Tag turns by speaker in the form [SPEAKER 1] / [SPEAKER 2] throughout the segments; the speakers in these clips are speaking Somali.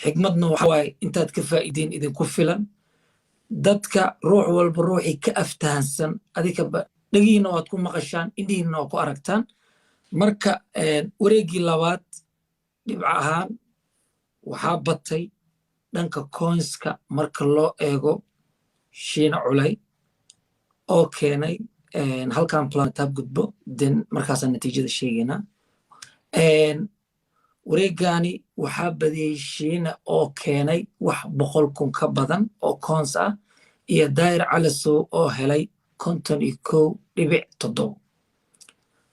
[SPEAKER 1] Xikmadna waxa waaye intaad ka faa'iideen idinku filan. Dadka ruux walba ruuxii ka aftahansan, adikaba dhegihiina waad ku maqashaan, indhihiina waa ku aragtaan. Marka wareeggii labaad dhibco ahaan waxaa batay dhanka coinska marka loo eego Shiina Culay oo keenay halkan planet gudbo, then markaasaan natiijada sheegaynaa. Wareegani waxaa badiyey Shiina oo keenay wax 100,000 ka badan oo coins ah, iyo Daahir Calasow oo helay 51.7.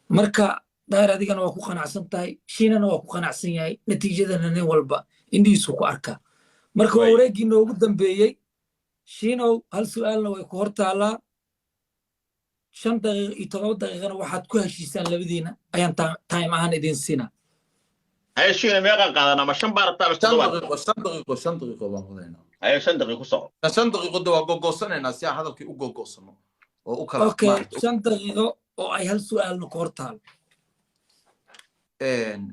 [SPEAKER 1] Marka Daahir, adigana waa ku qanacsan tahay, Shiinana waa ku qanacsan yahay, natiijadana nin walba indhihiisu ku arkaa. Marka waa wareeggii noogu dambeeyey. Shiinow, hal su'aalna way ku hor taallaa, 5 daqiiqo iyo 7 daqiiqana waxaad ku heshiisaan labadiina ayaan time ahaan idin siinaa.
[SPEAKER 2] Haye Shiina, meeqaan qaadanaa? Ma shan baa rabtaa mise
[SPEAKER 3] shan
[SPEAKER 2] toddoba?
[SPEAKER 3] Daqiiqo, 5 daqiiqo, 5 daqiiqo baan wadaynaa.
[SPEAKER 2] Haye, 5 daqiiqo ku soco.
[SPEAKER 3] 5 daqiiqo de waa gogoosanaynaa si aan hadalkii u gogoosano oo u kala
[SPEAKER 1] Okay.
[SPEAKER 3] Maaragtay.
[SPEAKER 1] 5 daqiiqo oo ay hal su'aalna ku hor taalo.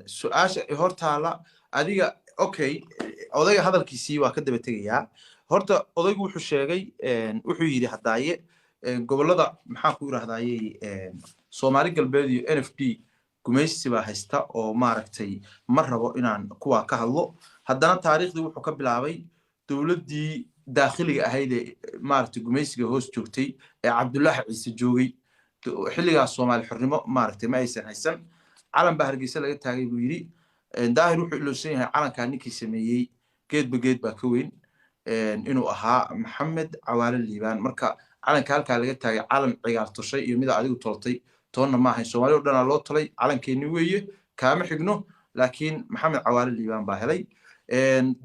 [SPEAKER 3] Su-aasha hor taala adiga. Okay, odayga hadalkiisii waa ka daba tegayaa. Horta odaygu wuxuu sheegay, wuxuu yidhi hadaaye gobollada, maxaan ku yidhahdayey, Soomaali Galbeed iyo NFD gumaysi baa haysta oo maaragtay ma rabo inaan kuwaa ka hadlo. Haddana taariikhdii wuxuu ka bilaabay dowladdii daakhiliga ahayd ee maaragtay gumaysiga hoos joogtay ee Cabdullaahi Ciise joogay. Xilligaas Soomaali xornimo maaragtay ma aysan haysan. Calan baa Hargeysa laga taagay buu yidhi. Daahir wuxuu ilowsan yahay calankaa ninkii sameeyey, geedba geed baa ka weyn, inuu ahaa Maxamed Cawaale Liibaan. Marka calanka halkaa laga taagay calan Cigaal toshay iyo mida adigu toltay toonna ma ahayn. Soomaali o dhanaa loo tolay, calankeeni weeye, kaama xigno, laakiin Maxamed Cawaale Liibaan baa helay.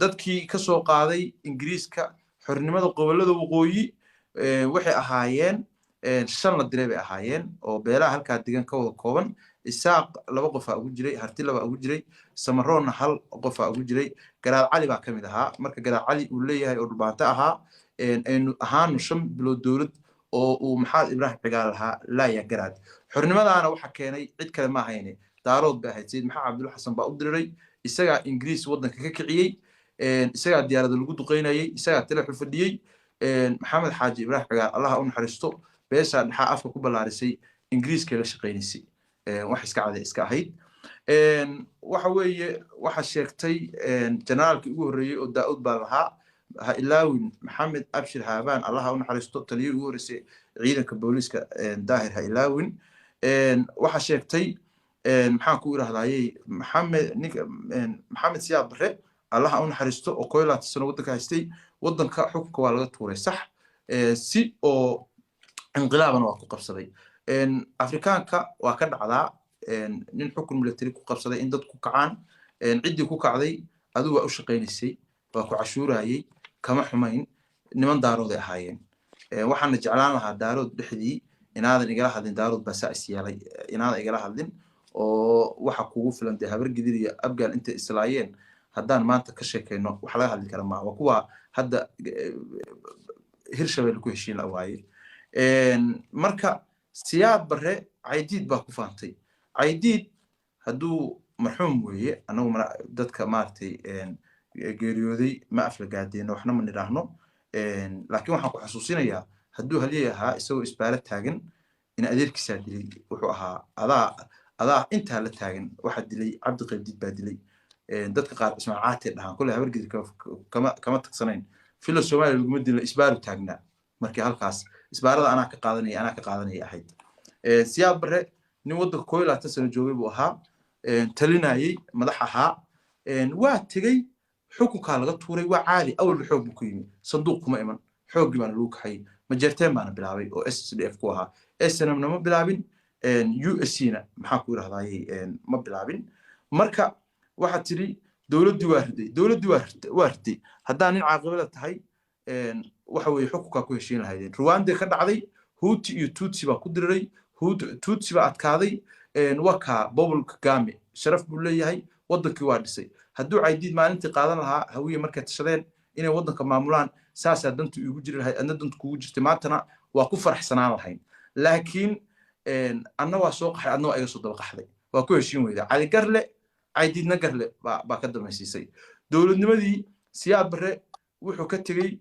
[SPEAKER 3] Dadkii ka soo qaaday Ingiriiska xornimada gobollada waqooyi waxay ahaayeen shan la diray bay ahaayeen, oo beelaha halkaa degan ka wada kooban. Isaaq laba qofaa ugu jiray, Harti laba ugu jiray, Samaroonna hal qofaa ugu jiray. Garaad Cali baa ka mid ahaa. Marka Garaad Cali uu leeyahay oo Dhulbaante ahaa, aynu ahaanu 5 bilood dowlad oo uu Maxamed Ibraahim Cigaal lahaa laaya garaad. Xornimadaana waxa keenay cid kale ma ahayne Daarood bay ahayd. Sayid Maxamed Cabdulla Xasan baa u diriray, isagaa Ingiriis waddanka ka kiciyey, isagaa diyaarada lagu duqeynayey, isagaa taleexu fadhiyey. Maxamed Xaaji Ibraahim Cigaal, Allaha u naxariisto, beeshaa dhexaa afka ku ballaarisay, Ingiriiskay la shaqaynaysay, wax iska cade iska ahayd. Waxa weeye waxa sheegtay generaalkii ugu horreeyey oo Daa'ud baa lahaa. Ha ilaawin Maxamed Abshir Haabaan, Allaha u naxariisto, taliyihii ugu horreysay ciidanka booliiska. Daahir, ha ilaawin. Waxa sheegtay, maxaan ku idhahdayey, Maxamed, ninka Maxamed Siyaad Barre, Allaha u naxariisto, oo 21 sano waddanka haystay. Waddanka xukunka waa laga tuuray, sax, si oo inqilaabana waa ku qabsaday. Afrikaanka waa ka dhacdaa nin xukun military ku qabsaday in dad ku kacaan. Ciddii ku kacday adigu waa u shaqaynaysay, waa ku cashuurayey, kama xumayn. Niman Daarooday ahaayeen. Waxaana jeclaan lahaa Daarood dhexdii inaadan igala hadlin. Daarood baa saa is yeelay inaadan igala hadlin, oo waxa kugu filan dee Habar Gidir iyo Abgaal intay islaayeen. Haddaan maanta ka sheekayno wax laga hadli kara maaha. Waa kuwa hadda Hirshabelle ku heshiin la waaye. Marka Siyaad Barre, Caydiid baa ku faantay. Caydiid hadduu marxuum weeye, anagu dadka maaragtay geeriyooday ma aflagaadeeno, waxna ma nidhaahno, laakiin waxaan ku xasuusinayaa hadduu halyey ahaa, isagoo isbaaro taagan in adeerkiisaa dilay. Wuxuu ahaa adaa intaa la taagan. Waxaa dilay Cabdi Qaybdiid baa dilay. Dadka qaar Cismaan Caatay dhahaan. Kolley Habargedir kama tagsanayn. Filo Soomaaliya laguma dilin, isbaaru taagnaa. Markii halkaas isbaarada anaa ka qaadanaya, anaa ka qaadanaya ahayd. Siyaad Barre nin waddanka 21 sano joogay buu ahaa, talinayey, madax ahaa. Waa tegey, xukunkaa laga tuuray, waa caadi. Awalba xoog buu ku yimi, sanduuq kuma iman, xooggii baana lagu kaxayey. Majeerteen baana bilaabay oo SDF ku ahaa. SNMna ma bilaabin, USC na, maxaan ku idhahdayey, ma bilaabin. Marka waxaad tidhi dowladdii waa riday, dowladdii waa riday. Haddaa nin caaqibada tahay, waxa weeye xukunkaa ku heshiin lahaydeen. Rwanda ka dhacday, Huti iyo Tutsi baa ku diriray, Tutsi baa adkaaday. Waa kaa Paul Kagame, sharaf buu leeyahay, waddankii waa dhisay. Hadduu Caydiid maalintii qaadan lahaa, Hawiye markay tashadeen inay waddanka maamulaan, saasaa dantu iigu jiri lahayd, adna dantu kugu jirtay, maantana waa ku faraxsanaan lahayn. Laakiin anna waa soo qaxay, adna waa iga soo daba qaxday, waa ku heshiin weyda. Cali garle, Caydiidna garle baa ka dambaysiisay dowladnimadii. Siyaad Barre wuxuu ka tegey,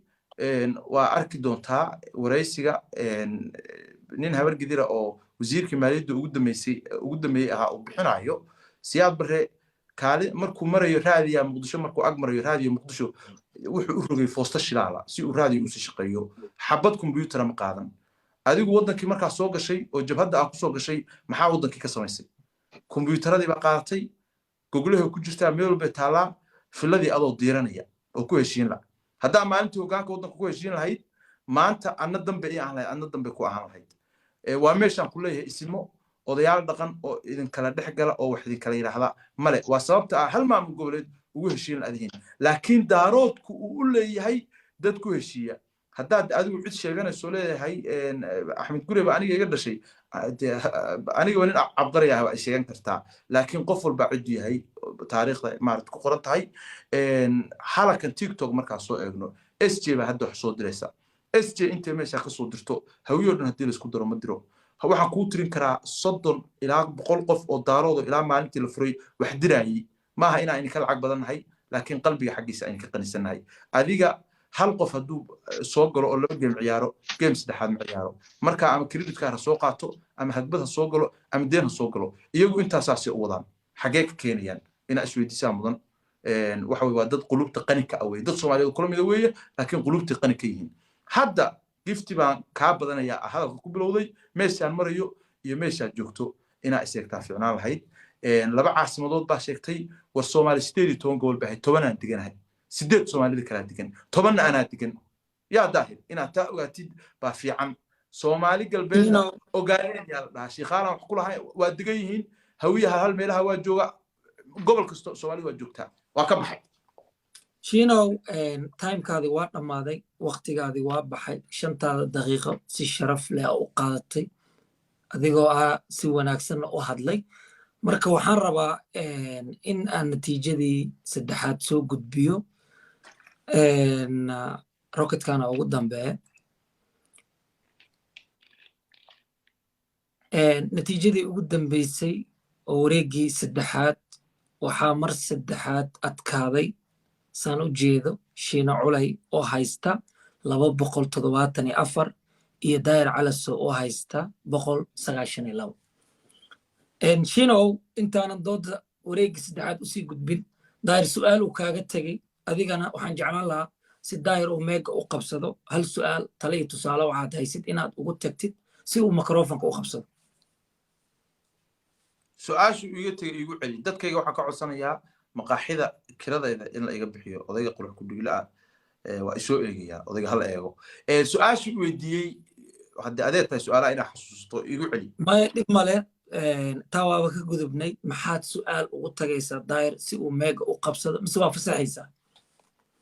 [SPEAKER 3] waa arki doontaa waraysiga nin Habar Gidira oo wasiirka maaliyadda ugu dambeysay, ugu dambeeyey ahaa, uu bixinayo. Siyaad Barre kaali markuu marayo Raadiya Muqdisho, markuu ag marayo Raadiyo Muqdisho, wuxuu u rogay foosto shilaala si uu raadiyo usii shaqeeyo. Xabad kombiyuutara ma qaadan. Adigu waddankii markaa soo gashay oo jabhadda ah kusoo gashay, maxaa waddankii ka samaysay? Kombiyuutaradii baa qaadatay, goglaha ku jirtaa, meel walbay taallaa, filladii adoo diiranaya oo ku heshiin la. Haddaa maalintii hoggaanka waddanka ku heshiin lahayd, maanta anna dambe ii ahaan lahayd, anna dambe ku ahaan lahayd. Waa meeshaan ku leeyahay isimo, odayaal dhaqan oo idinkala dhex gala oo wax idinkala yidhaahda male. Waa sababta ah hal maamul goboleed ugu heshiin la'dihiin, laakiin Daaroodku uu u leeyahay dad ku heshiiya. Haddaad adigu cid sheeganayso, leeyahay Axmed Gure ba aniga iga dhashay, aniga nin cabqari ah waa sheegan kartaa, laakiin qof walba ciddu yahay taariikhda maarata ku qoran tahay. Halakan TikTok markaa soo eegno, SJ baa hadda wax soo diraysa. SJ intay meesha ka soo dirto, Hawiyo dhan haddii laisku daro ma diro. Waxaan kuu tirin karaa 30 ilaa 100 qof oo Daaroodo ilaa maalintii la furay wax diraayey. Maaha inaan idinka lacag badan nahay, laakiin qalbiga xaggiisa aynu ka qanisannahay. Adiga hal qof hadduu soo galo oo laba game ciyaaro, game saddexaad ma ciyaaro. Marka ama credit card ha soo qaato, ama hagbad ha soo galo, ama deen ha soo galo, iyagu intaasaasay u wadaan. Xaggee ka keenayaan inaa isweydiisaan mudan. Waxa weye waa dad qulubta qani ka ah weye, dad Soomaaliyeed kula mida weeye, laakiin qulubtii qani ka yihiin. Hadda gifti baan kaa badanayaa. Hadalka ku bilowday meeshaan marayo iyo meeshaad joogto inaa iseegtaa fiicnaan lahayd. Laba caasimadood baa sheegtay. War, Soomaali 18 gobol baa ahayd, 10-aan deganahay, 8 Soomaalida kalaa degan, 10-na anaa degan. Yaa Daahir, inaad taa ogaatid baa fiican. Soomaali Galbeedna Ogaadeen yaa la dhahaa, Shiikhaalan wax ku lahay waa degan yihiin. Hawiyaha hal meelaha waa jooga, gobol kasta Soomaalida waa joogtaa. Waa ka baxay.
[SPEAKER 1] Shiinow, timekaadii waa dhammaaday, waktigaadii waa baxay. 5-taada daqiiqo si sharaf leh u qaadatay, adigoo ah si wanaagsanna u hadlay. Marka waxaan rabaa in aan natiijadii saddexaad soo gudbiyo, rocketkana ugu dambeeya. Natiijadii ugu dambeysay oo wareeggii saddexaad, waxaa mar saddexaad adkaaday, saan u jeedo, Shiina Culay oo haysta 274 iyo Daayir Calasow oo haysta 192. Shiinow, intaanan dooda wareeggii saddexaad usii gudbin, Daayir su'aal uu kaaga tegey, adigana waxaan jeclaan lahaa si Daayir uu meega u qabsado, hal su'aal, tale iyo tusaale waxaad haysid inaad ugu tagtid si uu microfonka u qabsado.
[SPEAKER 3] Su-aashu iga tegay igu celi. Dadkayga waxaan ka codsanayaa maqaaxida kiradeeda in la iga bixiyo. Odayga qurux kudhigla ah waa isoo eegayaa, odayga hala eego. Su-aashu weydiiyey, haddii adeer tahay, su-aalaha inaa xasuusto, igu celi.
[SPEAKER 1] Maya, dhib male, taa waaba ka gudubnay. Maxaad su'aal ugu tagaysaa Daayir si uu meega u qabsado, mise waa fasaxaysaa?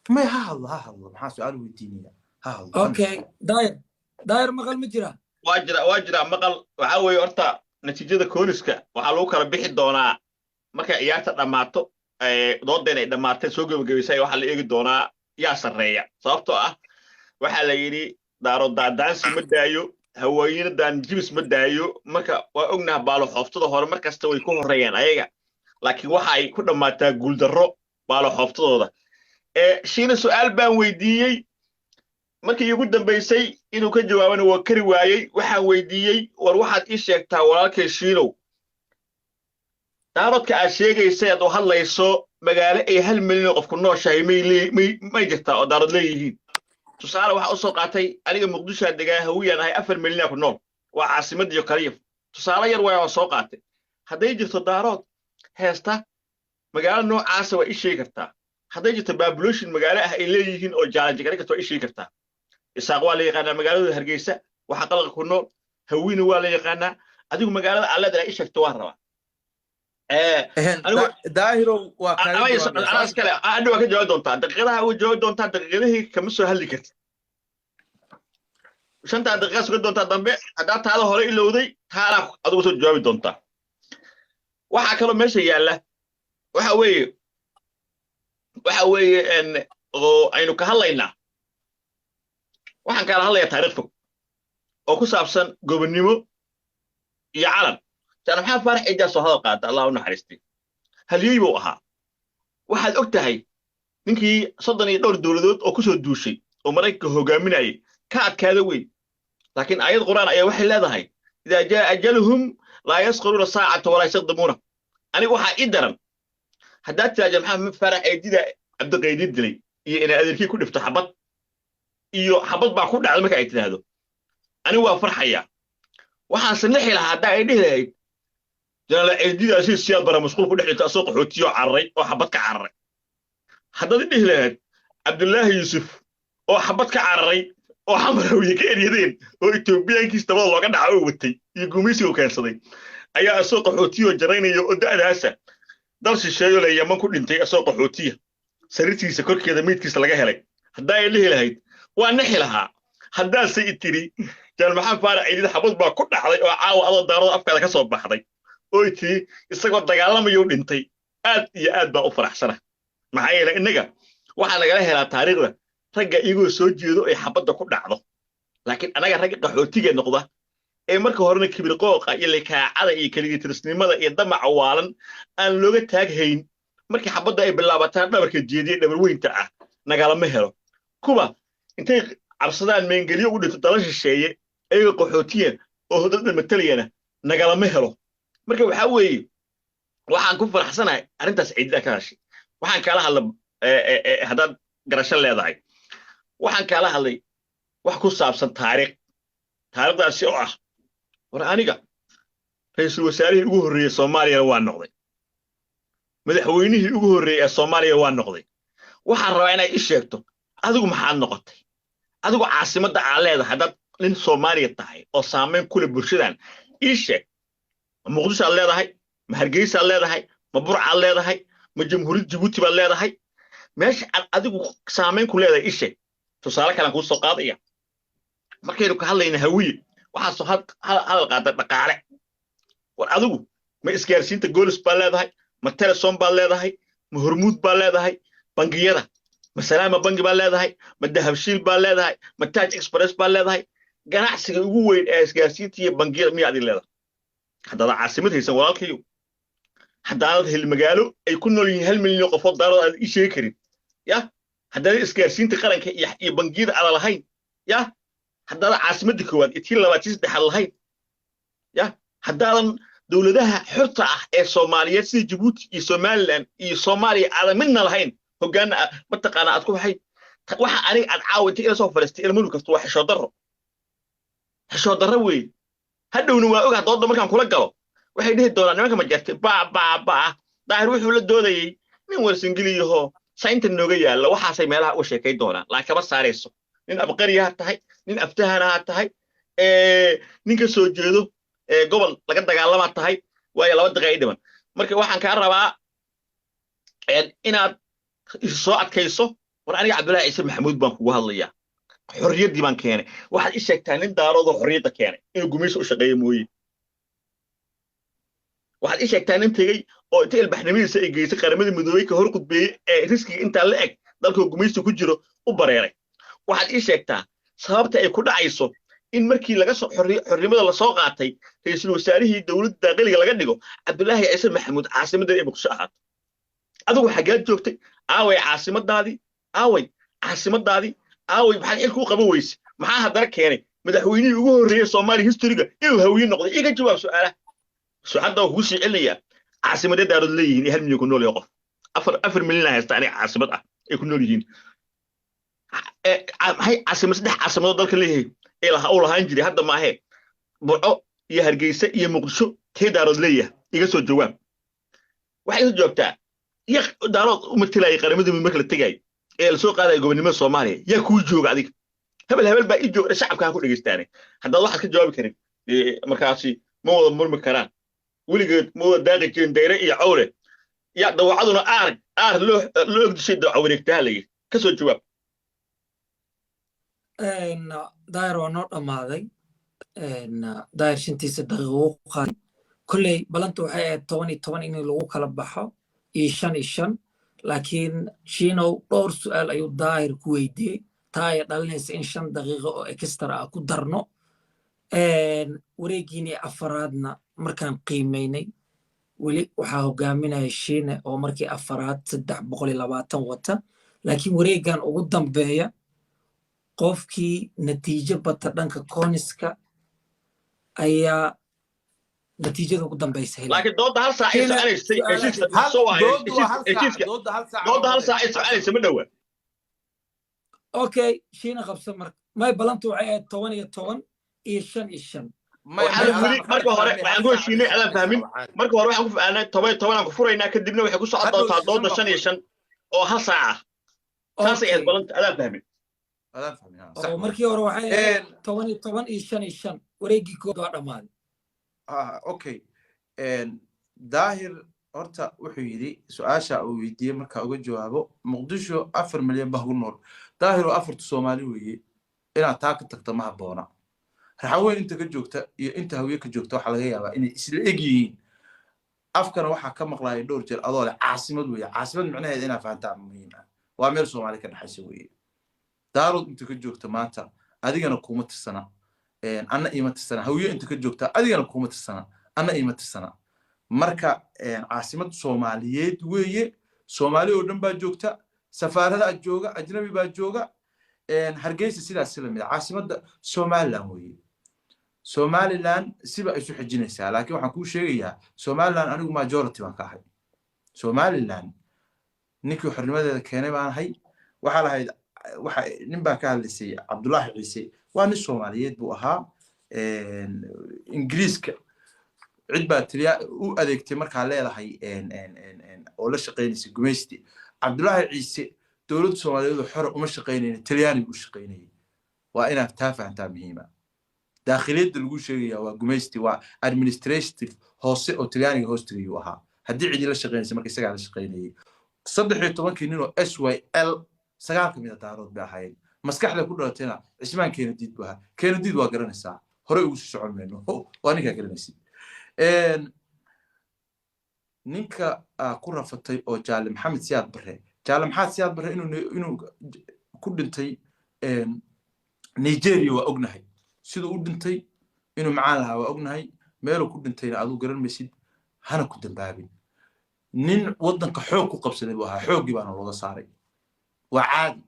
[SPEAKER 3] Maya, ha hadlo, ha hadlo. Maxaa su-aal weydiinaya? Ha hadlo.
[SPEAKER 1] Okay, Daayir, Daayir, maqal ma jira?
[SPEAKER 2] Waa jira, waa jira maqal. Waxaa weeye horta natiijada kooniska waxaa lagu kala bixi doonaa markay ciyaarta dhammaato, doodeen ay dhammaatay, soo gebagabaysay, waxaa la eegi doonaa yaa sarreeya, sababtoo ah waxaa la yidhi Daaro daadaansi ma daayo, Hawaayina daanjibis ma daayo. Marka waa ognaha baalo xooftada hore mar kasta way ku horreeyaan ayaga, laakiin waxa ay ku dhammaataa guuldarro baalo xooftadooda. Shiina su'aal baan weydiiyey markii ugu dambaysay, inuu ka jawaabana waa kari waayey. Waxaan weydiiyey: war, waxaad ii sheegtaa, walaalkay Shiinow, Daarodka aad sheegaysay aad u hadlayso, magaalo ay 1 milyan oo qof ku nooshahay may jirtaa oo Daarod leeyihiin? Tusaale waxaa u soo qaatay aniga Muqdishoaan degaa, Hawiyaan ahay, 4 milyanaa ku nool, waa caasimaddiyo kaliya. Tusaale yar waa soo qaatay. Hadday jirto Daarood heesta magaalo noocaasa, waa ii sheegi kartaa. Hadday jirto population magaalo ah ay leeyihiin oo challenge garan karta, waa ii sheegi kartaa. Isaaq waa la yaqaanaa magaaladooda Hargeysa, waxaa qalaqa ku nool. Hawiina waa la yaqaanaa. Adigu magaalada aad leedahay ii sheegto waan rabaa.
[SPEAKER 3] Daahirow, waa
[SPEAKER 2] Anaas kale adhi waa ka jawaabi doontaa, daqiiqadaha uga jawaabi doontaa, daqiiqadihii kama soo hadli kartid. 5-taa daqiiqa sugan doontaa dambe. Haddaa taada hore ilowday, taanaa adigu soo jawaabi doontaa. Waxaa kaloo meesha yaalla waxa weeye oo aynu ka hadlaynaa, waxaan kaala hadlayaa taariikh fog oo ku saabsan gobonnimo iyo calan. Jaana Maxamed Faarax Ciidaa soo hadal qaata, Allah u naxariistay, halyey buu ahaa. Waxaad og tahay Ninkii 30 iyo dhowr dowladood oo kusoo duushay oo Maraykanka hogaaminayay ka adkaada wey. Laakiin aayad Qur'aan ayaa waxay leedahay: "إذا جاء أجلهم لا يستأخرون ساعة ولا يستقدمون." Aniga waxaa ii daran haddaad tiraahdo Maxamed Faarax Eedida Cabdiqaydi dilay iyo inay adeerkii ku dhifto xabad iyo xabad baa ku dhacday. Marka ay tidhaahdo, anigu waa farxaya. Waxaan sanixi lahaa haddaa ay dhihi lahayd Jenaraal Ceydida si Siyaad Bara mashquul ku dhex dhintay asoo qaxootiyo cararay oo xabad ka cararay. Haddaad dhihi lahayd Cabdullaahi Yuusuf oo xabad ka cararay oo Xamarawiye ka eryadeen oo Etoobiyaankiis dabada looga dhaca oo watay iyo gumaysigu keensaday ayaa asoo qaxootiyo jaraynaya oo da'daasa dal shisheeyo le Yaman ku dhintay, asoo qaxootiya sariirtiisa korkeeda meydkiisa laga helay, haddaa ay dhihi lahayd, waa nixi lahaa. Haddaase i tiri Janaal Maxamed Faarax Ciidid xabad baa ku dhacday oo caawa adoo Daarada afkaada ka soo baxday oo i tiri isagoo dagaalamayuu dhintay, aad iyo aad baa u faraxsana. Maxaa yeelay, innaga waxaa nagala helaa taariikhda ragga iyagoo soo jeedo ay xabadda ku dhacdo. Laakiin annaga ragga qaxootiga noqda ee marka horena kibir qooqa iyo likaacada iyo keligitirisnimada iyo damaca waalan aan looga taaghayn, markii xabadda ay bilaabataan dhabarka jeediye dhabar weynta ah nagalama helo. Kuwa intay cabsadaan meengelyo u dhinto dala shisheeye ayaga qaxootiya oo dadna matalayana nagalama helo. Marka waxaa weeye, waxaan ku faraxsanahay arrintaas Ciidida ka hashay. Waxaan kaala hadla, haddaad garasho leedahay, waxaan kaala hadlay wax ku saabsan taariikh, taariikhdaasi oo ah: war aniga ra'iisul wasaarihii ugu horreeyey Soomaaliyana waa noqday, madaxweynihii ugu horreeyey ee Soomaaliya waa noqday. Waxaan rabaa inay i sheegto adigu maxaad noqotay. Adigu caasimadda aad leedahay, haddaad nin Soomaaliya tahay oo saamayn ku leh bulshadan, ii sheeg: ma Muqdisho aad leedahay? Ma Hargeysa aad leedahay? Ma Burcaad leedahay? Ma Jamhuuriyadda Jabuuti baad leedahay? Meesha aad adigu saamayn ku leedahay ii sheeg. Tusaale kalaan kuu soo qaadaya. Markaynu ka hadlayna Hawiye, waxaa soo hadal qaada dhaqaale. War adigu ma isgaarsiinta Golis baad leedahay? Ma Telesom baad leedahay? Ma Hormuud baad leedahay? Bangiyada ma Salaama Bangi baad leedahay? Ma Dahabshiil baad leedahay? Ma Taj Express baad leedahay? Ganacsiga ugu weyn ee isgaarsiinta iyo bangiyada miyaa adin leedahay? Haddaad caasimad haysan, walaalkayo, haddaanad hel magaalo ay ku nool yihiin 1 milyan oo qofood Daarood aad ii sheegi karin, ya haddaanad isgaarsiinta qaranka iyo bangiyada aada lahayn, ya haddaadan caasimadda koowaad iyo tii labaad, tii saddexaad lahayn, ya haddaadan dowladaha xorta ah ee Soomaaliyeed sida Jabuuti iyo Somaliland iyo Soomaaliya aadan midna lahayn, hoggaanna mataqaana aad ku waxayn, waxa aniga aad caawintay ila soo fadhiistay ilmanu kasto waa xishood darro, xishood darro weeye. Hadhowna waa ogaa doodda markaan kula galo waxay dhihi doonaan nimanka Majartay: "Baa baa baa, Daahir wuxuu la doodayey nin Warsangeliyaho saynta nooga yaalla." Waxaasay meelaha uga sheekay doonaan, laakiin kama saarayso. Nin abqariya ha tahay, nin aftahana ha tahay, nin ka soo jeedo gobol laga dagaalama tahay. Waayo, 2 daqiiqa i dhiman. Marka waxaan kaa rabaa inaad soo adkayso. War aniga Cabdullahi Ciise Maxamuud baan kugu hadlayaa. Xorriyaddii baan keenay. Waxaad i sheegtaa nin Daaroodoo xorriyadda keenay inuu gumaysi u shaqeeyo mooye. Waxaad i sheegtaa nin tegey oo inta ilbaxnimadiisa ay geysay Qaramada Midoobey ka hor khudbeeyey ee riskiga intaa la eg dalka gumaysi ku jiro u bareeray. Waxaad ii sheegtaa sababta ay ku dhacayso in markii laga soo xornimada lasoo qaatay ra'iisul wasaarihii dowladda daaqiliga laga dhigo Cabdullaahi Ciise Maxamuud, caasimadda ay Muqdisho ahaato. Adigu xaggaad joogtay? Aaway caasimadaadii? Aaway caasimadaadii? Aaway? Maxaad xilka u qaban weyse? Maxaa haddana keenay madaxweynihii ugu horreeyey Soomaaliya historyga inuu Hawiye noqday? Iga jawaab su'aalaha. Su'aadda waa kugu sii celinayaa: caasimadee Daarood leeyihiin ee 1 milyan ku nool yahay qof? 4 milyan haysta aniga caasimad ah ay ku nool yihiin. Maxay caasimad, saddex caasimadood dalka leeyahay ee laha uu lahaan jiray hadda maahee, Burco iyo Hargeysa iyo Muqdisho, kee Daarood leeyahay? Iga soo jawaab. Waxay iga joogtaa ya Daarood u matalayay Qaramada Midoobe marka la tegaayo ee lasoo qaadaya gobonimada Soomaaliya? Yaa kuu jooga adiga? Hebel hebel baa ii jooga. Shacabka ha ku dhegeystaane. Haddaad waxaad ka jawaabi karin, markaasi ma wada murmi karaan. Weligeed ma wada daaqi jirin dayre iyo cawle, ya dawacaduna aar aar loo loo ogdishay dawaca wareegtaha la yidhi. Ka soo jawaab.
[SPEAKER 1] Daahir waa noo dhammaaday. Daahir shantiisa daqiiqo ugu qaaday. Kolley balanta waxay ahayd 10 iyo 10 in lagu kala baxo iyo 5 iyo 5, laakiin Shiinow dhowr su'aal ayuu Daahir ku weydiiyey, taa ay dhalinaysa in 5 daqiiqo oo extra ah ku darno. Wareegiinii afaraadna markaan qiimeynay, weli waxaa hogaaminaya Shiine oo markii afaraad 320 wata. Laakiin wareeggan ugu dambeeya, qofkii natiijo bata dhanka coinska ayaa natiijada ugu dambeysa helaya.
[SPEAKER 2] Laakiin doodda hal saac ay
[SPEAKER 1] Kina
[SPEAKER 2] soconaysay.
[SPEAKER 1] su'aalaha
[SPEAKER 2] Heshiiska
[SPEAKER 3] hal
[SPEAKER 2] soo waaye
[SPEAKER 3] dooddu waa hal saac.
[SPEAKER 2] Heshiiska
[SPEAKER 3] Doodda hal saac.
[SPEAKER 2] Doodda hal saac ay soconaysa ma dhowa.
[SPEAKER 1] Okay, Shiina qabso. Marka may balantu waxay ahayd 10 iyo 10 iyo 5 iyo 5.
[SPEAKER 2] Waxaa la yiri marka hore waxaan ku heshiinay, adaan fahmin, marka hore waxaan ku fahnay 10 iyo 10 aan ku furaynaa, kadibna waxay ku socon doontaa doodda 5 iyo 5 oo hal saac ah. Saasay ahayd balanta, adaan fahmin.
[SPEAKER 3] Adaan fahmin, ha, sax.
[SPEAKER 1] Oo markii hore waxay ahayd 10 iyo 10 iyo 5 iyo 5. Wareeggii kood waa dhammaaday.
[SPEAKER 3] Ah, okay. Daahir horta wuxuu yidhi, su-aasha uu weydiiyey marka uga jawaabo, Muqdisho 4 milyan baa ku nool. Daahir, oo afartu Soomaali weeye, inaad taa ka tagto ma habboona. Raxaweyn inta ka joogta iyo inta Hawiye ka joogta waxaa laga yaabaa inay isla eg yihiin. Afkana waxaa ka maqlaaya dhowr jeer adoo leh caasimad weeye. Caasimad micnaheeda inaa fahantaa muhiim ah. Waa meel Soomaali ka dhexaysa weeye. Daarood inta ka joogta maanta adigana kuma tirsana, anna iima tirsana. Hawiye inta ka joogta adigana kuma tirsana, anna iima tirsana. Marka caasimad Soomaaliyeed weeye. Soomaali oo dhan baa joogta, safaaradaha jooga, ajnabi baa jooga. Hargeysa sidaas la mid ah, caasimadda Somaliland weeye. Somaliland siba isu xijinaysaa, laakiin waxaan kuu sheegayaa, Somaliland anigu majority baan ka ahay. Somaliland ninkii xornimadeeda keenay baan ahay. Waxaa lahayd waxa nin baa ka hadlaysay, Cabdullaahi Ciise waa nin Soomaaliyeed buu ahaa. Ingiriiska cid baa taliya u adeegtay markaa leedahay oo la shaqaynaysay gumaysti. Cabdullaahi Ciise dowladda Soomaaliyeed oo xore uma shaqaynaynin, Talyaani buu u shaqaynayay. Waa inaad taa fahantaa muhiima. Daakhiliyadda lagu sheegaya waa gumaysti, waa administrative hoose oo Talyaaniga hoostegayuu ahaa. Haddii cidii la shaqaynaysa marka isagaa la shaqaynayay. 13-kii ninoo SYL, 9 ka mid a Daarood bay ahaayeen. Maskaxda ku dhalatayna Cismaan Keenadiid buu ahaa. Keenadiid waa garanaysaa, horey ugu sii socon mayno, waa ninkaa garanaysid. Ninka ku rafatay oo Jaale Maxamed Siyaad Barre, Jaale Maxamed Siyaad Barre inuu ku dhintay Nigeria waa ognahay. Siduu u dhintay, inuu macaan lahaa waa ognahay. Meeluu ku dhintayna aduu garan maysid, hana ku dambaabin. Nin waddanka xoog ku qabsaday buu ahaa, xooggii baana looga saaray. Waa caadi,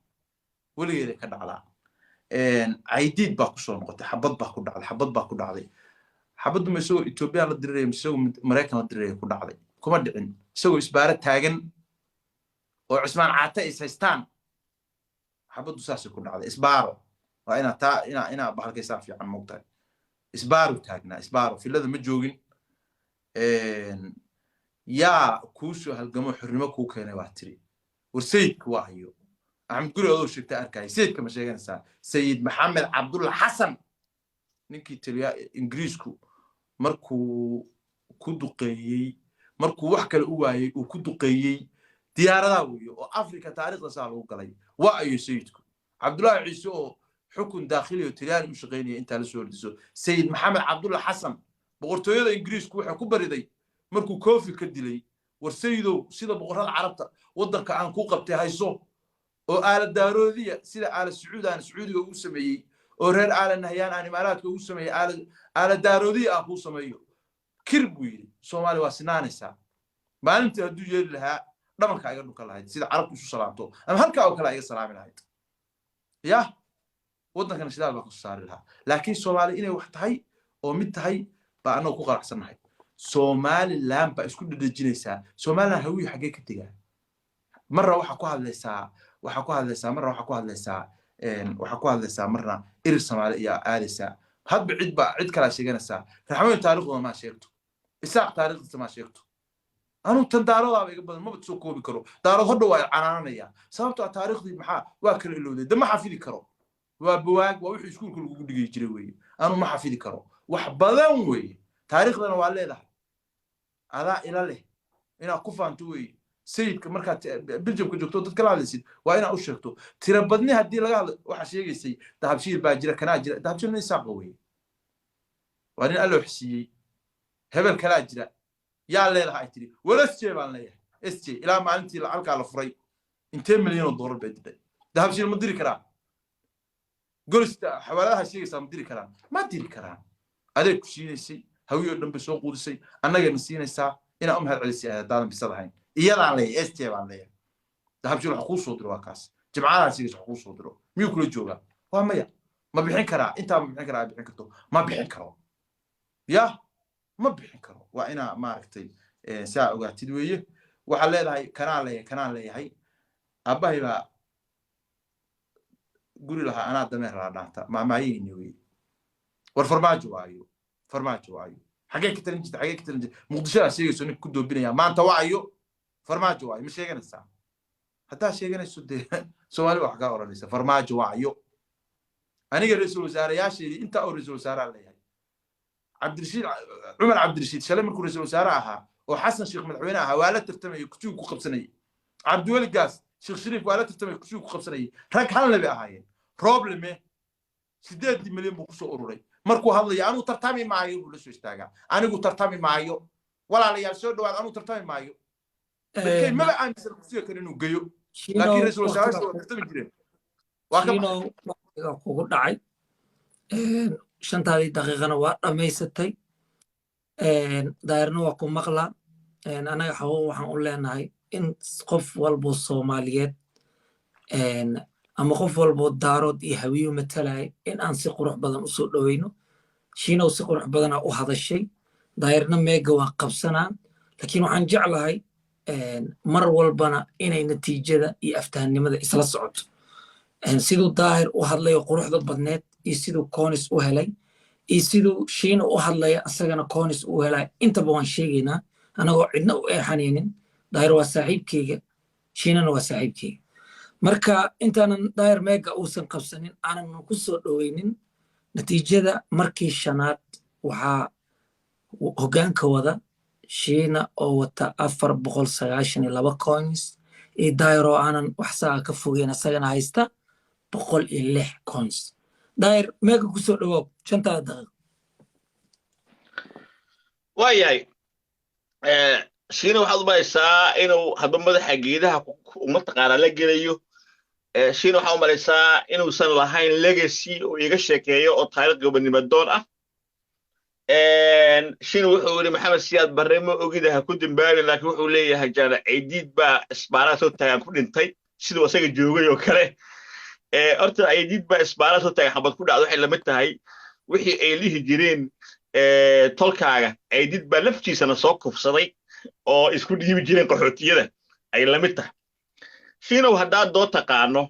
[SPEAKER 3] weligeeday ka dhacdaa. Caydiid baa kusoo noqotay, xabad baa ku dhacday, xabad baa ku dhacday. Xabaddu ma isagoo Ethoobiyan la diriraya mise isagoo Maraykan la diriraya ku dhacday? Kuma dhicin. Isagoo isbaaro taagan oo Cismaan Caate is haystaan xabaddu saasay ku dhacday. Isbaaro waa inaa taa inaa bahalkaysaa fiican moogtahay. Isbaaru taagnaa, isbaaro filada ma joogin. Yaa kuu soo halgamo, xornimo kuu keenay baa tiri? War sayidka waa hayo. Axmed Guri adoo sheegta arkaya, sayidka ma sheeganaysaa? Sayid Maxamed Cabdulla Xasan, ninkii taliya Ingiriisku markuu ku duqeeyey, markuu wax kale u waayey uu ku duqeeyey diyaaradaha weeye oo Afrika taariikhda saa lagu galay. Waa ayo sayidku? Cabdullaahi Ciise oo xukun daakhili oo Talyaani u shaqaynaya intaa la soo hordiso. Sayid Maxamed Cabdulla Xasan boqortooyada Ingiriisku waxay ku bariday markuu Koofi ka dilay: "War sayidow, sida boqorrada Carabta waddanka aan ku qabtay hayso, oo Aala Daaroodiya sida Aala Sacuud aan Sacuudiga ugu sameeyey, oo reer Aala Nahyaan aan Imaaraadka ugu sameeyey, Aala Daaroodiya aan kuu sameeyo." "Kir," buu yidhi, "Soomaaliya waa sinaanaysaa." Maalintii hadduu yeeli lahaa, dhabanka iga dhunkan lahayd sida Carabtu isu salaamto, ama halkaa oo kale iga salaami lahayd. Yah, waddankana shidaal baa kasoo saari lahaa. Laakiin Soomaali inay wax tahay oo mid tahay baa annagu ku qanacsannahay. Somaliland baa isku dhedhejinaysaa. Somaliland Hawiye xaggee ka tegaa? Marna waxaa ku hadlaysaa, waxaa ku hadlaysaa, marna waxaa ku hadlaysaa, waxaa ku hadlaysaa, marna Irir Soomaali ayaa aadaysaa. Hadba cid baa cid kalaa sheeganaysaa. Raxweyn taariikhdooda maa sheegto, Isaaq taariikhdiisa maa sheegto. Anuu tan Daarodaaba iga badan, maba soo koobi karo. Daarood hodha waa canaananaya, sababtoo ah taariikhdii maxaa waa kala ilowday. De ma xafidi karo, waa bawaag, waa wixii iskuulka lagugu dhigi jiray weeye. Anuu ma xafidi karo, wax badan weeye. Taariikhdana waa leedahay, adaa ila leh, inaad ku faanto weeye. Sayidka markaad Biljamka joogto dad kala hadlaysid, waa inaad u sheegto tira badni. Haddii laga hadlo waxaa sheegaysay, Dahabshiil baa jira, kanaa jira. Dahabshiil nin Isaaqa weeye, waa nin Alloo xisiiyey. Hebel kalaa jira, yaa leedahay? Ay tiri wal SJ baan leeyahay. SJ ilaa maalintii halkaa la furay intee milyan oo doolar bay didhay? Dahabshiil ma diri karaan? Golista xawaaladaha sheegaysaa ma diri karaan? Ma diri karaan. Adeeg ku siinaysay, Hawiye oo dhan bay soo quudisay, annagana siinaysaa. Inaa u mahad celisay haddaadan bisad ahayn. Iyadaan leeyahay, SJ baan leeyahay. Dahabshiil wax kuu soo diro, waa kaas jimcadaa sigiis wax kuu soo diro. Miyuu kula joogaa? Waa maya. Ma bixin karaa? Intaa ma bixin karaa? Bixin karto? Ma bixin karo, ya ma bixin karo. Waa inaa maaragtay saa ogaatid weeye. Waxaad leedahay kanaan leeyahay, kanaan leeyahay, aabbahay baa guri lahaa, anaa dameer laa dhaanta maamaayeyni weye. War Farmaajo waayo, Farmaajo waayo. Xagee ka talin jirta? Xagee ka talin jirta? Muqdishodaa sheegayso ninka ku doobinaya maanta waayo, Farmaajo waayo. Ma sheeganaysaa? Haddaa sheeganayso dee Soomaali wax kaa oranaysa. Farmaajo waayo. Aniga ra-iisul wasaareyaasheedii intaa oo ra-iisul wasaaraa leeyahay, Cabdirashiid, Cumar Cabdirashiid shalay markuu ra-iisul wasaare ahaa oo Xasan Sheekh madaxweyne ahaa, waa la tartamayay, kursigu ku qabsanayay. Cabdiweli Gaas, Sheekh Shariif waa la tartamayay, kursigu ku qabsanayay. Rag halna bay ahaayeen. Robleme 8 milyan buu kusoo ururay. Markuu hadlayo, "Anigu tartami maayo" buu la soo istaagaa. "Anigu tartami maayo, walaalayaal, soo dhawaad, anigu tartami maayo." Markay maba aaminsan kursiga kale inuu geyo, laakiin ra-iisul wasaaraha waa tartami jireen. Waa ka
[SPEAKER 1] Shiinow, waqtiga kugu dhacay. 5-taadii daqiiqana waa dhammaysatay. Daayirna waa ku maqlaa. Annaga xaquuq waxaan u leenahay in qof walbo Soomaaliyeed ama qof walbo Daarood iyo Hawiyo matalaya in aan si qurux badan usoo dhoweyno. Shiinow, si qurux badanaa u hadashay. Daayirna meega waa qabsanaan, laakiin waxaan jeclahay mar walbana inay natiijada iyo aftahannimada isla socoto. Siduu Daahir u hadlayo quruxda badneed iyo siduu coins u helay iyo siduu Shiina u hadlaya asagana coins u helay, intaba waan sheegaynaa anagoo cidna u eexanaynin. Daahir waa saaxiibkeyga, Shiinana waa saaxiibkeyga. Marka intaanan Daahir meega uusan qabsanin, aanan ku soo dhoweynin natiijada, markii shanaad waxaa hoggaanka wada Shiina oo wata 492 coins, iyo Daahir oo aanan wax saa ka fogeyn, asagana haysta 106 coins. Daahir, meega ku soo dhowaaw, 5-taada daqiiq.
[SPEAKER 2] Waayahay Shiina, waxaad umalaysaa inuu hadba madaxa geedaha mataqaanaa la gelayo. Shiina waxaa umalaysaa inuusan lahayn legacy oo iga sheekeeyo oo taariikh gobonimo doon ah. Shiina wuxuu yidhi Maxamed Siyaad Barre ma ogida, ha ku dambaabin, laakiin wuxuu leeyahay Jaamac Caydiid baa isbaaraha soo taagan ku dhintay, siduu asaga joogay oo kale. Horta Caydiid baa isbaaraha soo taagan xabad ku dhacdo waxay lamid tahay wixii ay lihi jireen tolkaaga Caydiid baa laftiisana soo kufsaday oo isku dhiibi jireen qaxootiyada ay lamid tahay. Shiinow, haddaad doo taqaano,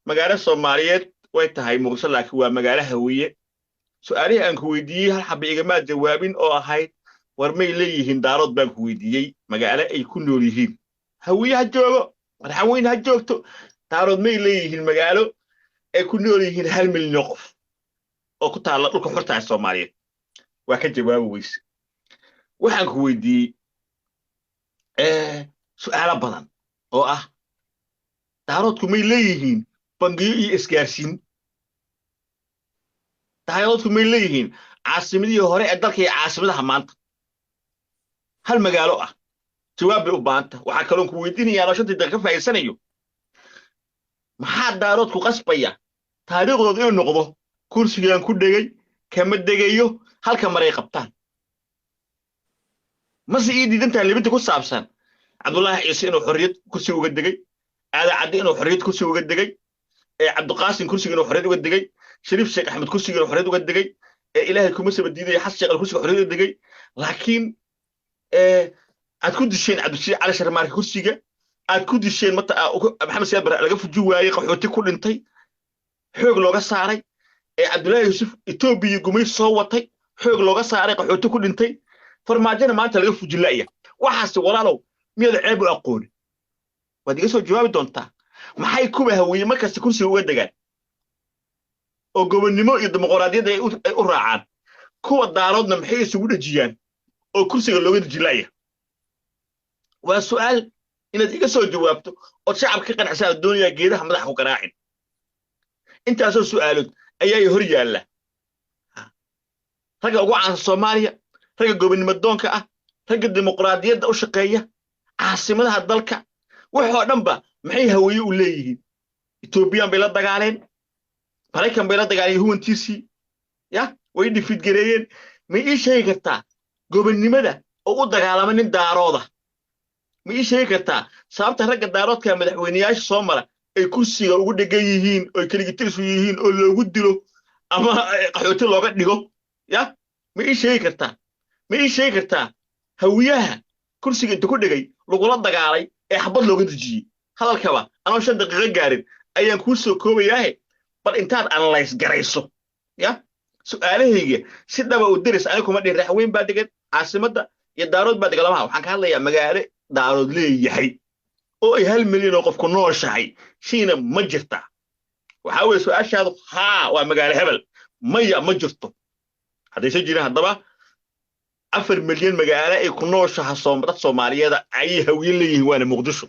[SPEAKER 2] magaalo Soomaaliyeed way tahay Muqdisho, laakiin waa magaalo Hawiye. Su'aalihii aan ku weydiiyey hal xaba igamaa jawaabin, oo ahayd war may leeyihiin Daarood baan ku weydiiyey magaalo ay ku nool yihiin? Hawiye ha joogo, Madaxweyne ha joogto, Daarood may leeyihiin magaalo ay ku nool yihiin 1 milyan oo qof oo ku taalla dhulka xorta ah Soomaaliyeed? Waa ka jawaabi weyse. Waxaan ku weydiiyey su'aalo badan oo ah Daaroodku may leeyihiin bangiyo iyo isgaarsiin? Daaroodku may leeyihiin caasimadihii hore ee dalka iyo caasimadaha maanta hal magaalo ah? Jawaab bay u baahanta. Waxaa kaloon ku weydiinayaa oo 5-tii daqiiqa ka faa'iidsanayo, maxaa Daaroodku qasbaya taariikhdooda inuu noqdo kursigaan ku dhegay kama degayo halka maray qabtaan? Mase ii diidan tahay libinta ku saabsan Cabdullaahi Ciise inuu xorriyad kursiga uga degay, Aada Caddi inuu xorriyad kursiga uga degay, Cabdiqaasim kursiga inuu xorriyad uga degay, Shariif Sheekh Axmed kursiga inuu xorriyad uga degay, Ilaahay kuma saba diidaya Xasan Sheekh kursiga xorriyad uga degay, laakiin aad ku disheen Cabdishiid Cali Sharmaarke kursiga, aad ku disheen mata Maxamed Siyaad Barre laga fuji waayey, qaxooti ku dhintay, xoog looga saaray, Cabdullaahi Yuusuf Etoobiya gumay soo watay, xoog looga saaray, qaxooti ku dhintay, Farmaajona maanta laga fujin la'ya. Waxaase walaalow miyaad ceeb u aqooni? Waad iga soo jawaabi doontaa. Maxay kuwa Hawiye markasta kursiga uga degaan oo gobonnimo iyo dimuqraadiyadda ay u raacaan? Kuwa Daaroodna maxay isugu dhejiyaan oo kursiga looga dejin la'ya? Waa su'aal inaad iga soo jawaabto ood shacabka ka qanacsan aad doonayaa, geedaha madaxa ku garaacin. Intaasoo su'aalood ayaa hor yaalla. Ragga ugu caansan Soomaaliya, ragga gobonnimo doonka ah, ragga dimuqraadiyadda u shaqeeya, caasimadaha dalka, waxoo dhanba maxay Haweeye u leeyihiin? Etoobiyaan bay la dagaaleen, Maraykan bay la dagaaleen, huwantiisii ya way dhifidgareeyeen. May ii sheegi kartaa gobonnimada oo u dagaalama nin Daarooda? Ma ii sheegi kartaa sababta ragga Daaroodka madaxweyneyaasha soo mara ay kursiga ugu dhegan yihiin, oy keligitirisu yihiin, oo loogu dilo ama qaxooti looga dhigo? Ya, ma ii sheegi kartaa? Ma ii sheegi kartaa Hawiyaha kursiga inta ku dhegay lagula dagaalay ee xabad looga dejiyey? Hadalkaba anoo 5 daqiiqo gaarin ayaan kuu soo koobayaahe, bal intaad analyse garayso ya su'aalahayga si dhaba u deris. Aniga kuma dhihin Raxweyn baa degan caasimadda iyo Daarood baa degan, lamaha. Waxaan ka hadlayaa magaalo Daarood leeyahay oo ay 1 milyan oo qof ku nooshahay. Shiina, ma jirta? Waxaa weeye su'aashaadu haa, waa magaalo hebel, maya, ma jirto. Haddaysan jirin, haddaba 4 milyan magaalo ay ku nooshaha dad Soomaaliyeeda ayay Hawiye leeyihiin, waana Muqdisho.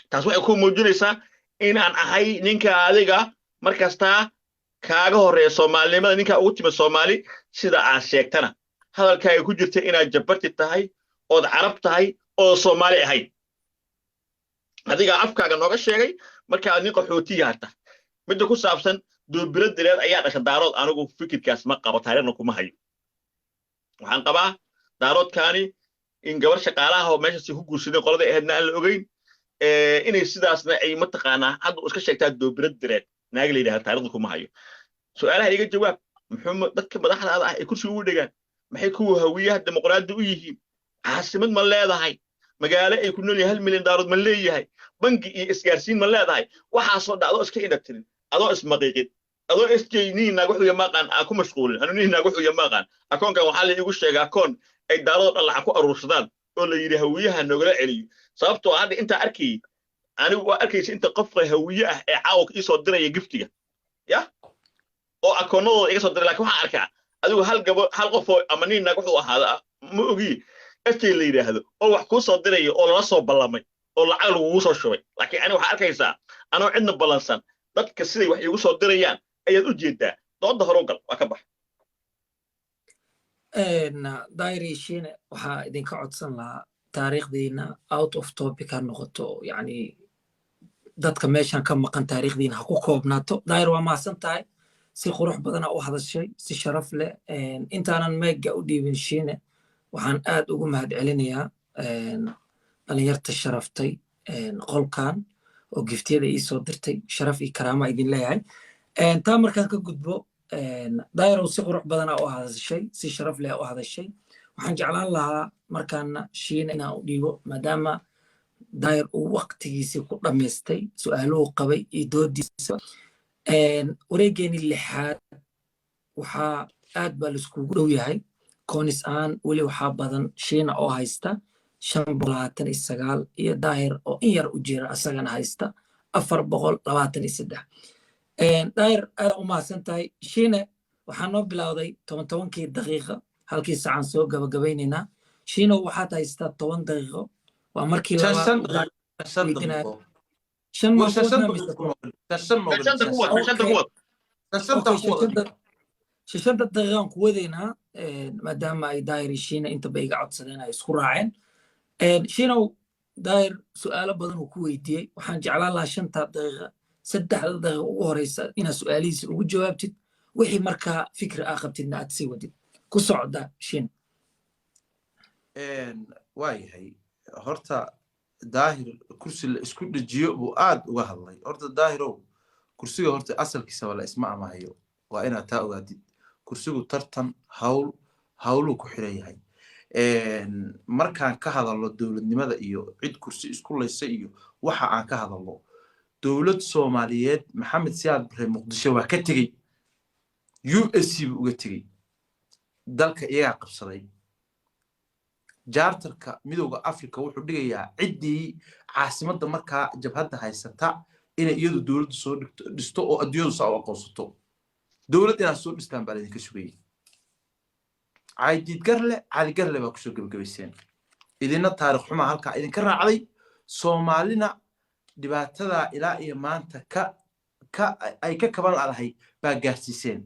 [SPEAKER 2] Taas waxay ku muujinaysaa inaan ahay ninka adiga mar kastaa kaaga horreeya Soomaalinimada, ninkaa ugu timid Soomaali sida aad sheegtana. Hadalkaaga ku jirta inaad Jabarti tahay ood Carab tahay oo Soomaali ahayd, adigaa afkaaga nooga sheegay. Markaa nin qaxootiyaa tahay. Midda ku saabsan Doobiro Direed ayaa dhasha Daarood, anigu fikirkaas ma qabo, taariikhna kuma hayo. Waxaan qabaa Daaroodkaani in gabar shaqaalaha oo meeshaasi ku guursadeen, qolada ahaydna aan la ogeyn, inay sidaasna ay mataqaanaa hadda iska sheegtaa Doobiro Direed naag la yidhahda, taariikhda kuma hayo. Su'aalaha iga jawaab: muxuu dadka madaxdaada ah ay kursiga ugu dhegaan? Maxay kuwa Hawiyaha dimuqraadi u yihiin? Caasimad ma leedahay? Magaalo ay ku nool yahay 1 milyan Daarood ma leeyahay? Bangi iyo isgaarsiin ma leedahay? Waxaasoo dhacdo iska indha tirin, adoo ismaqiiqin, adoo SJ nihi naag wuxuu yamaaqaan aan ku mashquulin. Anu nihi naag wuxuu yamaaqaan akoonkan waxaa la iigu sheegay akoon ay Daarood dhan lacag ku aruursadaan oo la yidhi Hawiyaha noogala celiyo. Sababtoo hadda intaa arkayay anigu waa arkaysa inta qofka Hawiye ah ee caawka iisoo diraya giftiga ya oo akoonnadooda iga soo diray. Lakin waxaan arkaa adigu hal gabo, hal qofoo ama nin naag wuxuu ahaada ma ogi, SJ la yidhaahdo oo wax kuu soo diraya oo lala soo ballamay oo lacag lagugu soo shubay. Laakiin aniga waxaa arkaysaa anoo cidna ballansan, dadka siday wax iigu soo dirayaan ayaad u jeedaa. Dooda hore u gal, waa ka bax.
[SPEAKER 1] Dairi, Shiine, waxaa idinka codsan lahaa taariikhdiina out of topic ha noqoto, yani dadka meeshan ka maqan taariikhdiina ha ku koobnaato. Daahir, waa mahadsan tahay, si qurux badana u hadashay, si sharaf leh. Intaanan meega u dhiibin Shiine, waxaan aad ugu mahad celinayaa dhalinyarta sharaftay qolkan oo giftiyada ii soo dirtay. Sharaf iyo karaama idin leeyahay. Taa markaan ka gudbo, Daahirow, si qurux badana u hadashay, si sharaf leh u hadashay. Waxaan jeclaan lahaa markaana Shiina inaan u dhiibo, maadaama Daahir uu waqtigiisii ku dhammaystay su'aaluhu qabay iyo doodiisa. Wareegeeni lixaad waxaa aad baa laiskugu dhow yahay koonis ahaan. Weli waxaa badan Shiina oo haysta 529 iyo Daahir oo in yar u jira, asagana haysta 423. Daahir, aad u mahadsan tahay. Shiine, waxaa noo bilowday toban tobankii daqiiqa, halkii saacaan soo gabagabaynaynaa. Shiino, waxaad haystaa 10 daqiiqo, waa markii labaad. Shan ma
[SPEAKER 2] Shanta kuwad.
[SPEAKER 1] Shanta daqiiqaan ku wadaynaa, maadaama ay Daahir iyo Shiina intaba iga codsadeen, ay isku raaceen. Shiinow, Daahir su'aalo badan uu ku weydiiyey. Waxaan jeclaan lahaa shanta daqiiqa, 3da daqiiqa ugu horeysa inaad su'aalihiisa ugu jawaabtid, wixii markaa fikri aa qabtidna aad sii wadid. Ku socda, Shiin.
[SPEAKER 3] Waa yahay. Horta Daahir kursi la isku dhejiyo buu aad uga hadlay. Horta Daahirow, kursiga horta asalkiisaba la isma amahayo, waa inaad taa ogaatid. Kursigu tartan hawl hawluu ku xiran yahay. Markaan ka hadalno dowladnimada iyo cid kursi isku laysa iyo waxa aan ka hadalno dowlad Soomaaliyeed, Maxamed Siyaad Bare Muqdisho waa ka tegey, USC buu uga tegey, dalka iyagaa qabsaday. Jaartarka Midowda Africa wuxuu dhigayaa ciddii caasimadda markaa jabhadda haysata inay iyadu dowladdu soo dhisto oo adduunyadu saa u aqoonsato. Dowlad inaad soo dhistaan baa laydinka sugayay. Caydiid Garle, Cali Garle baa kusoo gebagabayseen. Idina taarikh xumaa halkaa idinka raacday. Soomaalina dhibaatadaa ilaa iyo maanta ka ay ka kaban ladahay baa gaarsiiseen.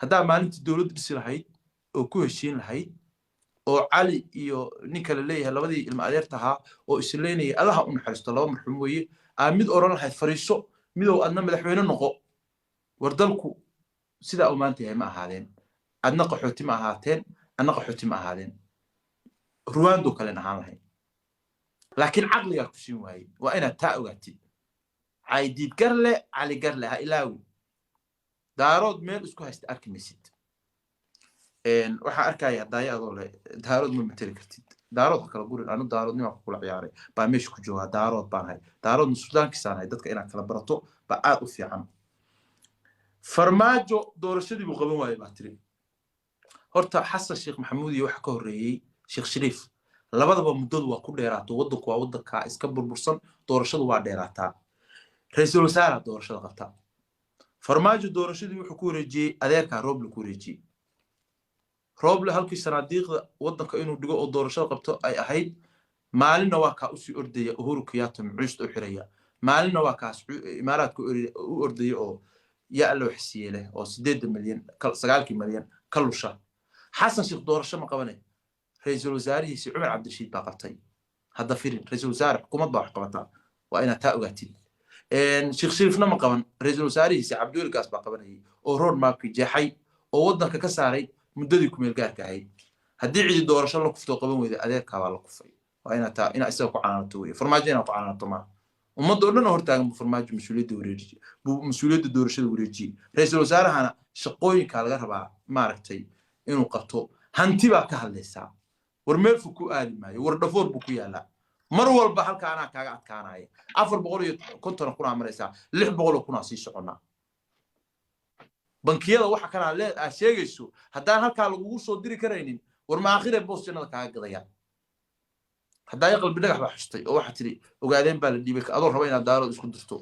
[SPEAKER 3] Haddaa maalintii dowladdu dhisi lahayd oo ku heshiin lahayd oo Cali iyo ninka la leeyahay, labadii ilma adeerta ahaa oo isleynayay, Allaha u naxariisto, laba marxuum weeye, aa mid oran lahayd fariiso, midow adna madaxweyne noqo, war dalku sidaa uu maanta yahay ma ahaadeen. Adna qaxooti ma ahaateen, adna qaxooti ma ahaadeen. Ruwando kalen ahaan lahayn, laakiin caqligaa ku siin waayey. Waa inaad taa ogaatid. Caydiid Garle, Cali Garle ha ilaawi. Daarood meel isku haysta arki maysid. Waxaa arkaya hadaayo adoo le Daarood ma mateli kartid. Daarood ha kala gurin. Anu Daaroodnimaa kula ciyaaray baa meesha ku joogaa. Daarood baan hay, Daaroodna suldaankiisaan hay. Dadka inaad kala barato baa aad u fiican. Farmaajo doorashadii buu qaban waayey baa tiri. Horta Xasan Sheekh Maxamuud iyo waxa ka horreeyey Sheekh Shariif, labadaba muddadu waa ku dheeraato. Waddanku waa waddankaa iska burbursan, doorashadu waa dheeraataa. Ra-iisul wasaaraa doorashada qabta. Farmaajo doorashadii wuxuu ku wareejiyey adeerkaa Rooble ku wareejiyey. Rooble halkii sanaadiiqda waddanka inuu dhigo oo doorashada qabto ay ahayd, maalinna waa kaa usii ordaya Uhuru Kenyatta mucuusta u xiraya, maalinna waa kaas Imaaraadka u ordaya oo yaa Alla waxsiiye leh oo 8 milyan, 9-kii milyan ka lusha. Xasan Sheekh doorasho ma qabanay, ra-iisul wasaarihiisi Cumar Cabdirashiid baa qabtay. Hadda firin, ra-iisul wasaare xukuumad baa wax qabataa, waa inaad taa ogaatid. Sheekh Shariifna ma qaban, ra-iisul wasaarihiisi Cabdiweli Gaas baa qabanayay oo road mapkii jeexay oo waddanka ka saaray muddadii kumeel gaarka ahayd. Haddii cidi doorasho la kuftoo qaban weyda, adeerkaa baa la kufay. Waa inaad taa inaa isaga ku canaanato weye. Farmaajo inaad ku canaanato maaha. Ummadda oo dhan oo hortaagan buu Farmaajo mas-uuliyadda wareejiyey, buu mas-uuliyadda doorashada wareejiyey. Ra-iisul wasaarahana shaqooyinkaa laga rabaa maaragtay inuu qabto. Hanti baa ka hadlaysaa. War meel fog ku aadi maayo, war dhafoor buu ku yaalaa. Mar walba halka anaa kaaga adkaanaya. 450 kunaa maraysaa, 600,000 sii soconnaa. Bankiyada waxa kanaa lee aad sheegayso haddaan halkaa lagugu soo diri karaynin, war ma aakhiree boos jannada kaaga gadayaan? Haddaa Qalbi Dhagax baa xustay oo waxaa tidhi Ogaadeen baa la dhiibay, adoo raba inaad Daarood isku dirto.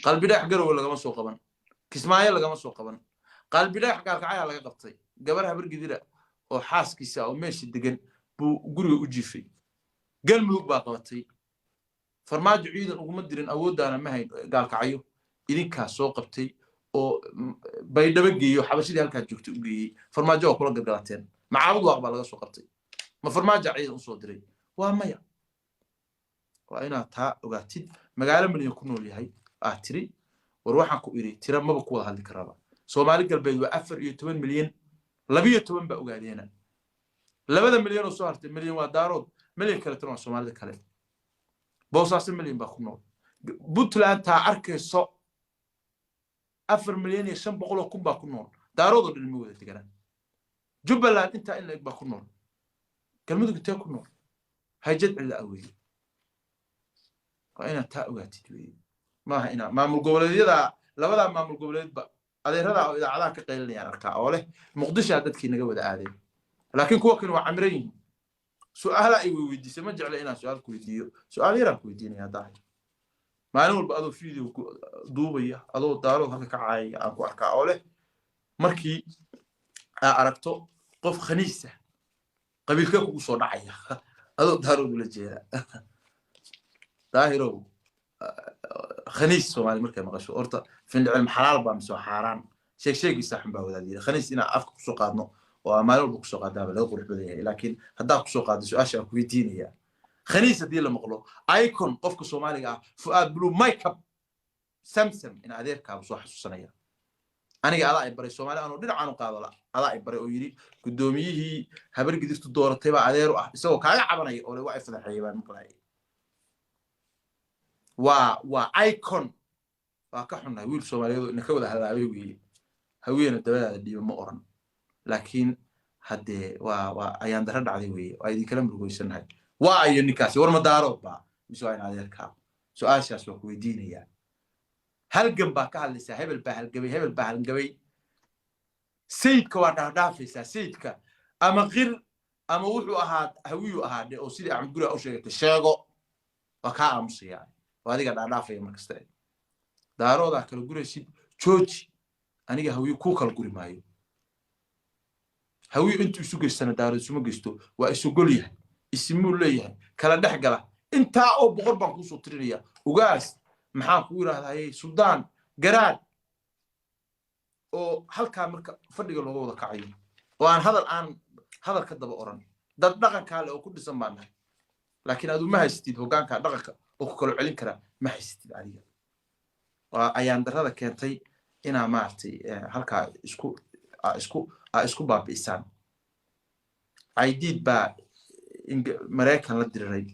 [SPEAKER 3] Qalbi Dhagax Garowe lagama soo qaban, Kismaayo lagama soo qaban. Qalbi Dhagax Gaalkacyaa laga qabtay. Gabar Habargidira oo xaaskiisa oo meesha degan buu guriga u jiifay. Galmudug baa qabatay. Farmaajo ciidan uguma dirin, awooddaana ma hayn. Gaalkacyo idinkaa soo qabtay oo Baydhabo geeyo, Xabashidii halkaa joogtay u geeyey. Farmaajo waa kula gargalateen. Macaabud Waaq baa laga soo qabtay. Ma Farmaajo ciidan usoo diray? Waa maya. Waa inaad taa ogaatid. Magaalo milyan ku nool yahay aad tiri. War waxaan ku idhi tira maba ku wada hadli karaba. Soomaali Galbeed waa 14 milyan, 12 baa ogaadeena. 2da milyan oo soo hartay, milyan waa Daarood, milyan kaletana waa Soomaalida kale. Boosaaso milyan baa ku nool. Puntland taa arkayso 4,500,000 baa ku nool. Daarood oo dhan ma wada deganaa. Jubbaland intaa in la eg baa ku nool. Galmudug intee ku nool? Hayjad cilla aweeye. Waa inaad taa ogaatid weye. Maaha inaa maamul goboleedyada, labadaa maamul goboleedba adeeradaa oo idaacadaha ka qaylinayaan arkaa oo leh Muqdishaa dadkii naga wada aadeen, laakiin kuwa kale waa camiran yihiin. Su'aala ay weydiisay, ma jecla inaan su'aal ku weydiiyo. Su'aal yaraan ku weydiinaya dahay. Maalin walba adoo video duubaya, adoo Daarood halka ka caayaya aan ku arkaa oo leh markii aa aragto qof khaniisa qabiilka kugu soo dhacaya, adoo Daarood ula jeeda. Daahirow, khaniis Soomaali markay maqasho horta findhicil xalaal baa mise waa xaaraan? Sheeg sheegiisa xun baa wadaad yiri. Khaniis inaan afka kusoo qaadno oo aan maalin walba kusoo qaadaaba laga qurux badan yahay, laakiin haddaa kusoo qaado, su-aasha aan ku weydiinaya: khaniis haddii la maqlo, icon qofka Soomaaliga ah, Fu'aad Blue Makeup Samsam in adeerkaaba soo xasuusanaya. Aniga adaa ay baray Soomaali anuu dhinacaan u qaado, adaa ay baray oo yidhi guddoomiyihii Habargidirtu dooratay baa adeer u ah, isagoo kaaga cabanaya oo le waa ay fadaxeeyay baan maqlaayay. Waa icon. Waa ka xunnahay, wiil Soomaaliyeed oo inaka wada halaabay weeye. Haweena dabadaada dhiiba ma oran, laakiin haddee waa ayaan darro dhacday weeye. Waa idinkala murugoysanahay. Waa ayo ninkaasi? War ma Daarood baa mise waa in adeerkaa? Su-aashaas waa ku weydiinayaa. Halgan baa ka hadlaysaa, hebel baa halgabay, hebel baa halgabay. Sayidka waa dhaafdhaafaysaa. Sayidka ama qir ama wuxuu ahaa Hawiyuu ahaa dhe, oo sidii Axmed Guri u sheegatay sheego, waa kaa aamusaya. Waa adiga dhaadhaafaya markasta. Daaroodaa kala guraysid, jooji. Aniga Hawiye kuu kala guri maayo. Hawiye intuu isu geystana Daarood isuma geysto. Waa isugol yahay, isimuu leeyahay kala dhex gala. Intaa oo boqor baan kuusoo tirinaya, ugaas, maxaan kugu yidhahdaa, suldaan, garaad, oo halkaa marka fadhiga looga wada kacayo oo aan hadal aan hadal ka daba oran. Dad dhaqankaa le oo ku dhisan baan nahay, laakiin adu ma haysatid hoggaanka dhaqanka oo ku kalo celin kara, ma haysatid adiga. Waa ayaan darrada keentay inaa maaragtay halkaa isku baabi'isaan. Caydiid baa Maraykan la diriray.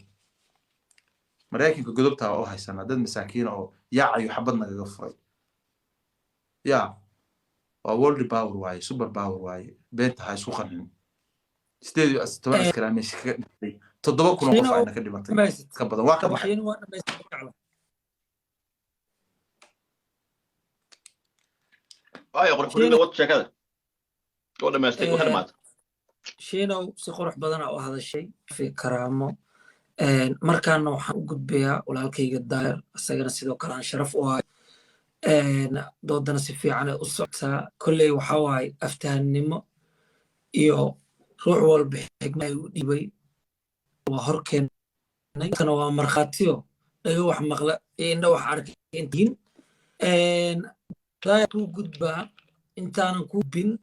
[SPEAKER 3] Maraykanka godobtaa oo haysanaa dad masaakiin oo yaacayo xabad nagaga furay. Ya, waa world power waaye, super power waaye. Beenta ha isku qancin. 18 askari aa meesha kaga dhintay, 7,000 oo qof ayna ka dhimatay
[SPEAKER 1] Dhamaysid.
[SPEAKER 3] ka badan. Waa ka baxay.
[SPEAKER 1] Shiino waa dhamaystir jecla.
[SPEAKER 2] Waayo, qurux
[SPEAKER 1] Shiino.
[SPEAKER 2] Wad sheekada oo dhamaystay, waxa dhamaatay.
[SPEAKER 1] Shiinow, si qurux badana u hadashay fi karaamo. Markaana waxaan u gudbayaa walaalkayga Daayar, isagana sidoo kale aan sharaf u hayo. Doodana si fiican ay u socotaa. Kolley waxa waaye aftahannimo iyo ruux walba xigma ay u dhiibay waa hor keenay, kana waa markhaatiyo dhago wax maqla iyo indho wax arkay intiin. Daayar kuu gudbaa intaanan ku gudbin.